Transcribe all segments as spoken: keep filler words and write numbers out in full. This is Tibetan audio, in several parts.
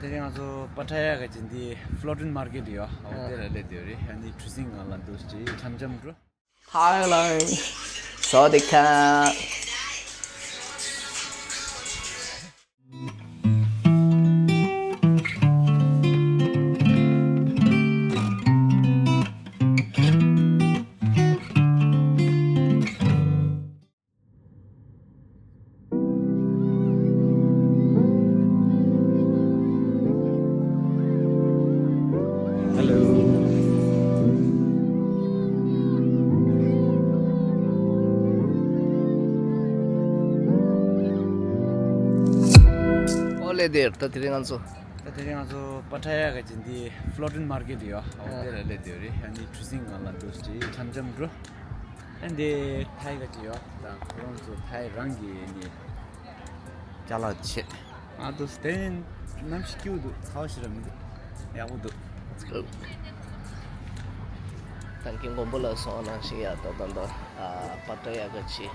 དེ་རིང་ང་ཚོ་པ་ཊ་ཡ་ག་ཅིག་འདི་ཕློ་ཊིང་མར་ཀེཊ་ཡོད། འོ་དེ་ལ་སླེབས་བསྡད་ཡོད་རེད། ཨ་ནི་གྲུ་གཟིངས་སྒང་ལ་འདུག་ཅིག་འཆམ་འཆམ་འགྲོ། Hello. Sawadee-ka. Hello. ཨོ་ལེ་དེར་ད་དེ་རིང་ང་ཚོ། ད་དེ་རིང་ང་ཚོ་པ་ཊ་ཡ་ག་ཅིག་འདི་ཕློ་ཊིང་མར་ཀེཊ་ཡོད། འོ་ཨ་དེ་ལ་སླེབས་བསྡད་ཡོད་རེད། ཨ་ནི་གྲུ་གཟིངས་སྒང་ལ་འདུག་ཅིག་འཆམ་འཆམ་འགྲོ། ཨ་འདི་ཐའི་ག་ཅིག་ཡོད། ད་ཁོ་རང་ཚོ་ཐའི་རང་གི་ནི་ཅ་ལག་བྱེད། ང་འདུག་སྟེ་གནམ་གཤིས་སྐྱིད་པོ་འདུག་ཚ་བ་ཞེ་དྲག་མི་འདུག་ཡག་པོ་འདུག Let's go. ད་གིན་མགོན་པོ་ལགས་གསུངས་པ་ནང་བཞིན་ཡ་ད་ད་ད་ཨ་པ་ཊ་ཡ་ག་ཅིག་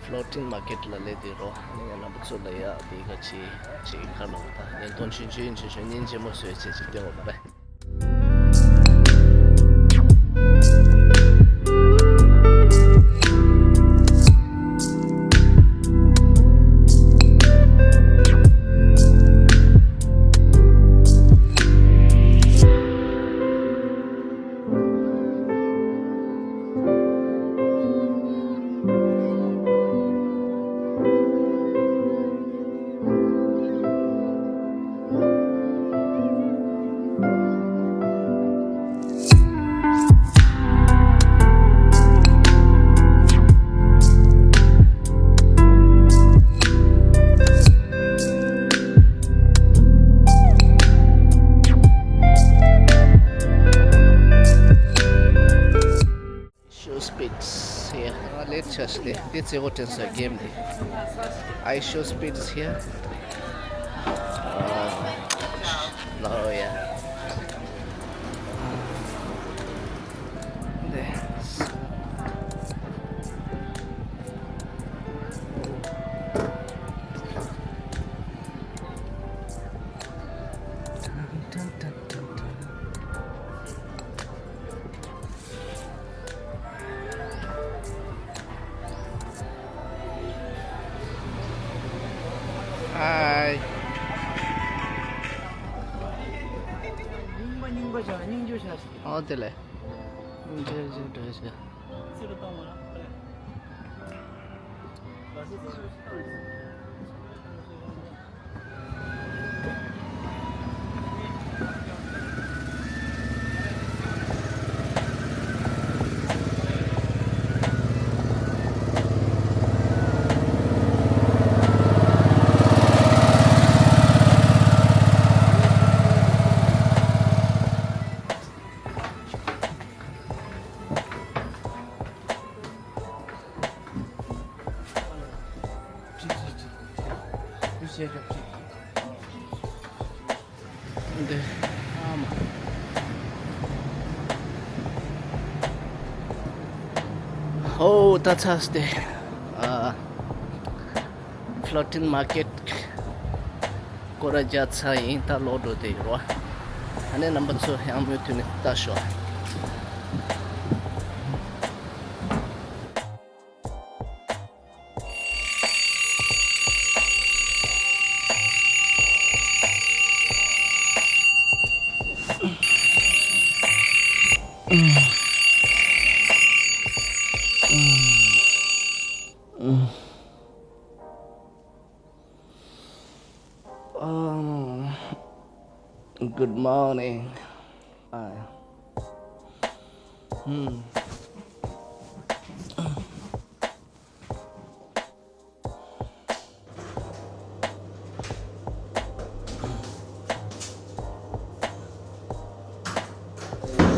ཕློ་ཊིང་མར་ཀེཊ་ལ་སླེབས་བསྡད་རོ། ཨ་ནི་ང་རྣམ་པ་ཚོ་ལ་ཡ་འདི་ག་ཅིག་ཅིག་ཁ་ལོག་ད་བརྙན་ཐུང་ཆུང་ཆུང་ཆུང་ཆུང་སྙིང་རྗེ་མོ་བཟོས་བྱས་ཅིག་སྟོན་འོང་པ། Show speeds here. ཨ་ལེ་ཆ་ཤི་ལེ། དེ་ཚེ་གོ་དྲན་ས་གེམ་དེ། I show speeds here. Oh yeah. Hi. ཨོ་དེ་ལས། འདི་ཨ་མ། ཧོ་ད་ཚ་སྟེ། ཨ། ཕློ་ཊིང་མར་ཀེཊ་སྐོར་ར་རྒྱག་ཚར་ཡིན། ད་ལོག་འགྲོ་དེ་ཡོད་ར། ཨ་ནི་རྣམ་པ་ཚོ་ཡང་མུ་མཐུད་ནས་ལྟ་ཤོག Um, good morning. Uh, hmm.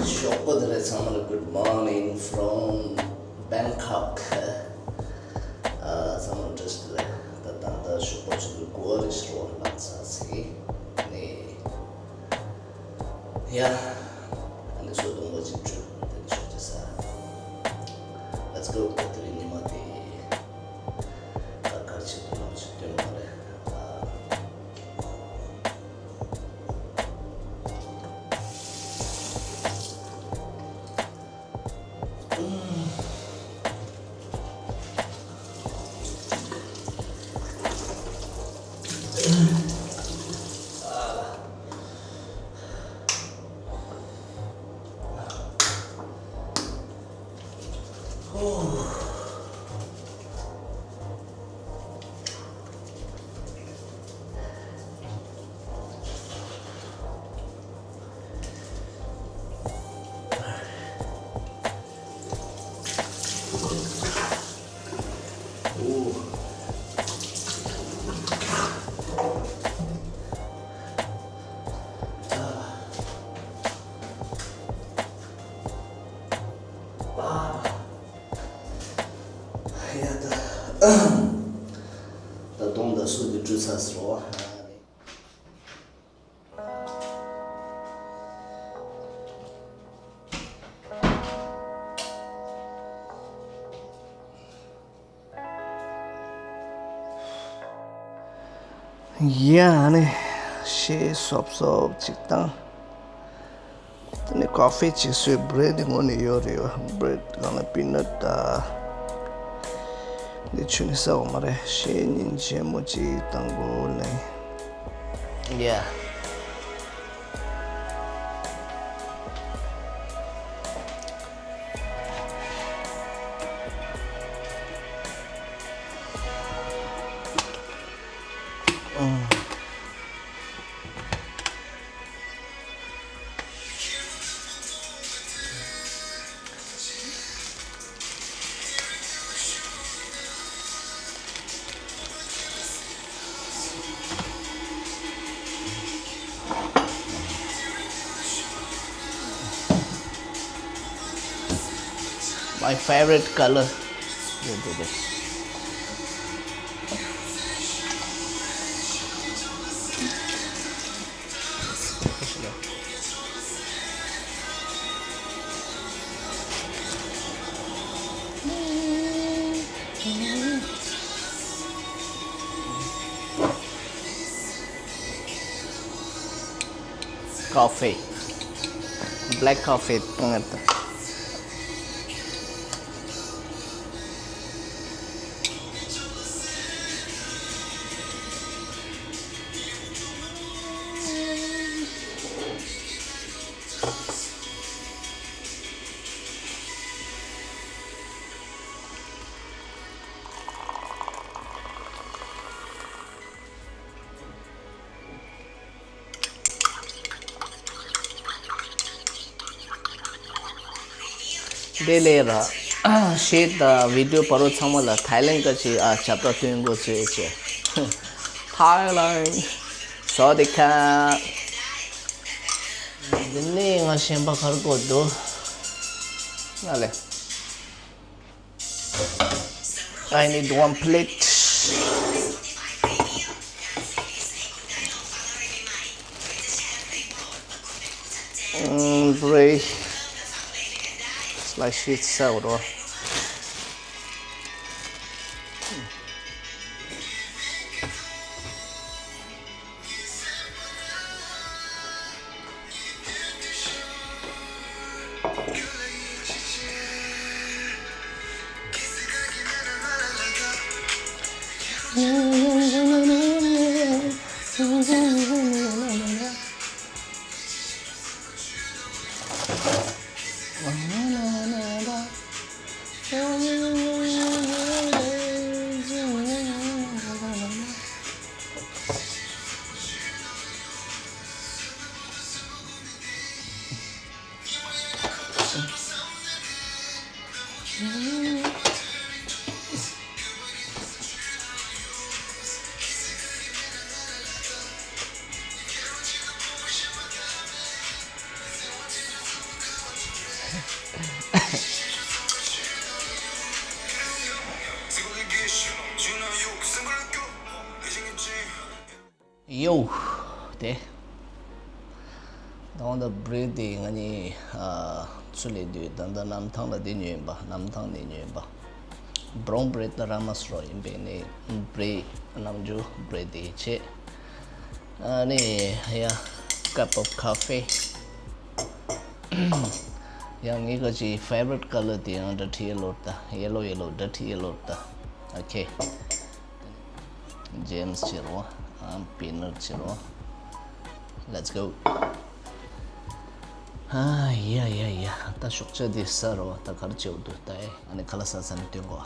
ཞོགས་པ་བདེ་ལེགས་ཚང་མ་ལ། Good morning from Bangkok. ཨ་ཚང་མ་ལ་བཀྲ་ཤིས་བདེ་ལེགས། ད་ད་ལྟ་ཞོགས་པ་ཆུ་ཚོད་དགུ་པ་རེད་ཟེར་བ་ལངས་ཚར་ཟིན་ནས། ཡ། ཨ་ནི་སོ་སྡོང་པོ་ཅིག་བྲུས། དེ་ནས་ཤོག་ཅིག་ཟ། Let's go. ད་དེ་རིང་ཉི་མ་དེ་ག་གར་ཆེད་དུ་ནང་ཆུ་སྟོན་མ་རེད། ཨ། ཡ་ད། ད་དུང་ད་སུ་དེ་འགྲོ་ཚར་སོང་། ཡ་ཨ་ནི་ཤེས་སོབ་སོབ་ཅིག་བཏང་། དེ་ནས་ཀོ་ཧྥི་ཅིག་བཟོས། བྷི་རེད་དེ་ངོ་ནས་ཡོད་རེད། བྷི་རེད་སྒང་ལ་པི་ནཊ་དང་། འདི་ཆུ་ནི་ཟ་འོ་མ་རེད། ཤེས་ཉིན་རྗེ་མོ་ཅིག་བཏང་དགོས་ལེ། ཡ། My favorite color. Coffee. Black coffee. དེ་ལས་ར། ཤེས་དང་བི་ཌིའོ་བར་དུ་ཚང་མ་ལ་ཐའི་ལེན་ག་ཅི་ཨ་ཆབ་ཏ་སྟོན་དགོས་ཚོད་ཆེ། ཐའི་ལེན། སོ་དི་ཁ། འདི་ནས་ང་གཞན་པ་གར་དགོས་འདུག་ང་ལས། I need one plate. Mm, bread. Slice it sourdough. ཡོ། དེ། ད་འོ་ད་བྷི་རེད་དེ་ང་གཉིས་ཨ་ཚུར་སླེབས་དུས་ད་ལྟ་གནམ་ཐང་ལ་དེ་ཉོས་ཡིན་པ། གནམ་ཐང་ནས་ཉོས་ཡིན་པ། བྷི་རའུན་བྷི་རེད་ད་ར་མ་སུ་རོ་ཡིན་པས་ནི་བྷི་རེད་ནམ་རྒྱུན་བྷི་རེད་དེ་བྱས། ཨ་ནི་ཡ། cup of coffee. ཡང་ངའི་ག་ཅི་favorite color དེ་ཡང་dirty yellow ད། Yellow, yellow, dirty yellow ད། Okay. Gems བྱེད་རོགས། ཨ་peanut བྱེད་རོགས། Let's go. ཨ་ཡ་ཡ་ཡ། ད་ཞོགས་ཇ་དེ་ཟ་རོ། ད་ག་རེ་བྱེད་འདུག་ད་ཨེ་ཨ་ནི་ཁ་ལག་ཟ་ཟ་ནས་སྟོན་གོ།